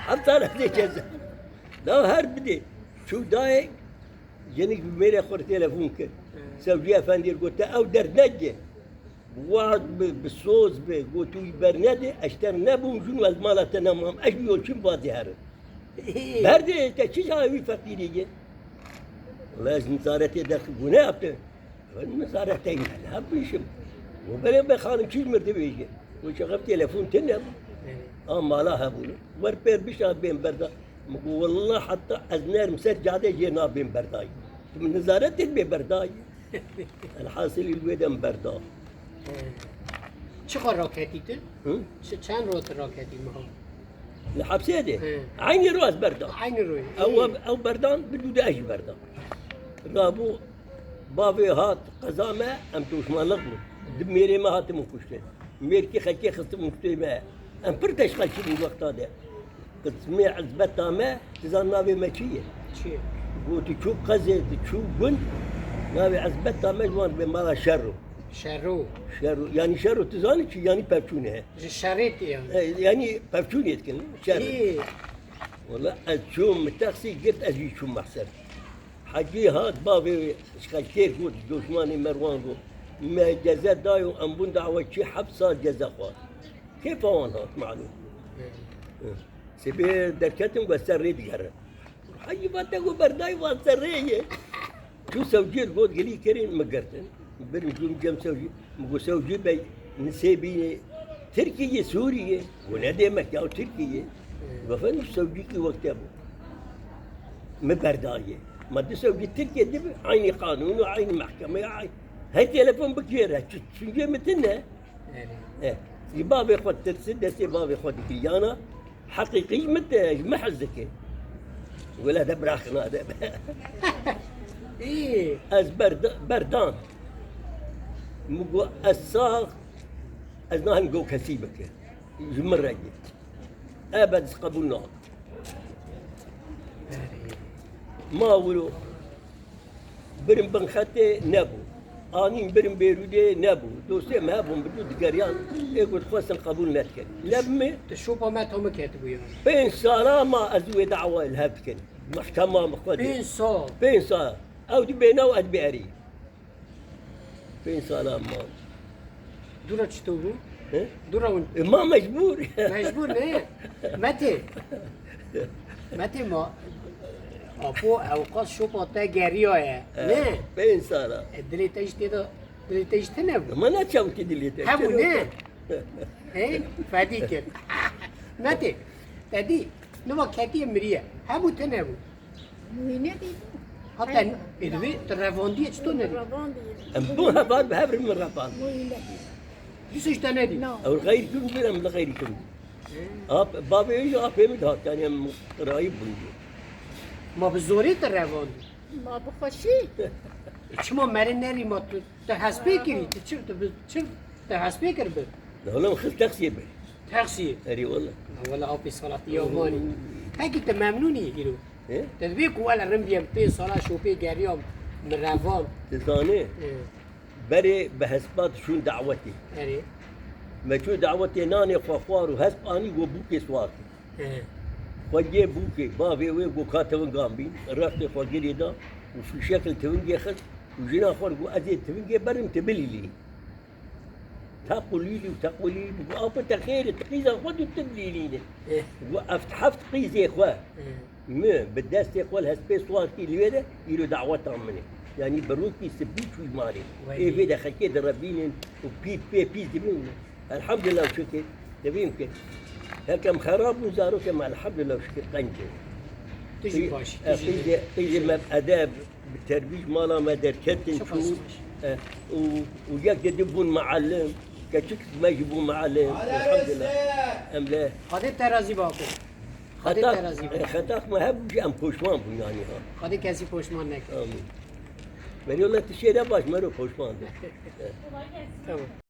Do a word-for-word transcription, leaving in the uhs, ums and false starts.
Heft sal ez ê ceza. La her bidê. Çû dayê, jenik bi mêrê xwe re telefon kir. Sewcî Efendî gote, ew derdnedê. Wad bi, bi soz bi, got, wî bernedê, ez te nebûm, jûn ez mala te nemam, ez bi yolçîn vazî herim. Berdê, te çi ca wî feqîrî ye? Wala ez nizaretê de gune yaptım. Ben nizarete ne yapmışım? Bu böyle bir hanım çiz mi de beyce? Bu çağa telefon tene. A mala ha bunu. Var per bir şey ben berda. Wallah hatta ez nerim ser cade ye na ben berdayı. Min nizaret et be berdayı. Elhasil il wê dem berda. Çiqa raketî tu? Hı? Çi, çend rot raketî meha? Li hepsê de. He. Aynı roz berda. Aynı roz. Ew, ew berdan, bi dû de jî berda. Rabû bavê hat qeza me, em doşmanlik bû. Di mêrê me hatim û kuştin. Mêrkî xelkê xistim û kuştê me. Em pir teşqelkî bûn wexta de. Qismê ezbeta me, tu zan navê me çi ye? Çi ye? Got, tu çû qezê, tu çû gund, navê ezbeta me ji wan be mala Şero. Şero. Şero. Yani Şero tu zanî çi? Yani pevçûn e. Ji şerê tê yani. E, yani pevçûnê dikin. Şero. Ê. Wala ez çûm, min taksî girt, ez jî çûm mehser. Hecî hat bavê xelkê got, doşmanê me wan got. Me ceze dayo, em bûn dawa çi heft sal ceze xwar. Kêfa wan hat, malûm. Sibê derketin we ser rê digerin. Heyî va te ku berdayî wan ser rê ye. Çû sewcî got gilî kirin, min girtin. Birin jûm cem sewcî. Min got, "Sewcî bey, nisêbî Tirkiye, Sûriye." Got, "Ne demek ya Tirkiye?" Got, "Efendim, sewcîkî wek te bû." Min berdaye. Ma du sewcî Tirkiye dibi, aynı kanunu, aynı mahkeme, aynı. Her telefon bikêre, çi-, çuncê min tine. Erê. Eh, ji bavê xwe tirsi, destê bavê xwe dikir yana. Heqîqî ji min te, ji min hez dike. Wele de biraxina de. Î. Ez berda-, berdan. Min got, ez sax, ez nahin go kesî bike. Ji min re ye. Ebed ez qebûl nakim. Erê. Ma wilo. Birin bin xetê nebû. Anîn birin Bêrûdê nebû. Dostê me hebûn bi dû digeriyan. Ê got xwestin qebûl nedikin. Leb mi? Ti şopa me tamı ketibû ya. Pênc sala ma ez wê dawa li hev dikin. Mehkema mi xwe dê. Pênc sal. Pênc sal. Ew dibêne û ez bêrî. Pênc sala ma. Dûra çito bû? He? Dûra hûn E, ma mecbûr. Mecbûr ne? Metê. Metê ma. Apo, ewqas şopa te geriyaye. He, Ne? Pênc sala. E, dilê te jî tê de, dilê te jî tine bû. Ma ne çewtî dilê te? Hebû, Çewtî. Ne? Hey, fedî kir. Metê. Te dî, niva ketiye miriye. Hebû tine bû. Muhîne dî. Hatta He. Êdibê, tu revandiye çito nedî? Revandiye. Em bû heval bi hev re min revan. Muhîne dî. Dîsa ji te nedî? Na. Ew xeyrî kim bir em li xeyrî kim. Ap, bavê wî apê min dihat, yani em qirayî bûn. Ma bi zorê te revandî? Ma bi xweşî. E, çima merê nerî ma tu, tu hespê kirî, tu çi, tu bi çi, tu hespê kir bi? Oğlum xil taksiye bi. Taksiye? Erê wala. Wala apê salatî ya manî. Peki tu memnûnî îro? He? Te dibê ku wele rin biyem pê sala şopê geriyam mi revan. Tu zanî? He. Berê bi hespat şûn dawetê. Erê. Me çû dawetê nanê xwe xwar û hesp anî got bûkê swar kir. He. Xwe gê bûkê, bavê wê got ka tivingan bîn, rextê xwe girê da û fîşekil tivingê xist û jina xwe got ez ê tivingê berim tu bilîlî. Tequlîlî û tequlîlî got apo te xêr e, tu qîza xwe dû tu bilîlîne. Eh. Got eft heft qîzê xwe. Eh. Mi bi destê xwe li hespê swar kî li wê de îro daweta min e. Yanî bi rokî sibî çûy malê. Welî. Ê vê de xelkê direvînin û pît pê pîs dibin. Elhamdulillah şikir. Dibîn ki. Hekem xerab bû zarokê me elhamdulillah şikir qenc e. Tu jî baş, tu jî Qîzê, qîzê me bi edeb, bi terbîj mala me derketin çû. E, û, û yek de dibûn muallim. Keçik me jî bû muallim. Elhamdulillah. Em le. Xwedê te razî be apo. Xwedê te razî be. Xeta, e, xeta me hebû jî em poşman bûn yanî ha. Xwedê kesî poşman neke. Amîn. Meriyola tu şêre baş mero poşman be. Tamam.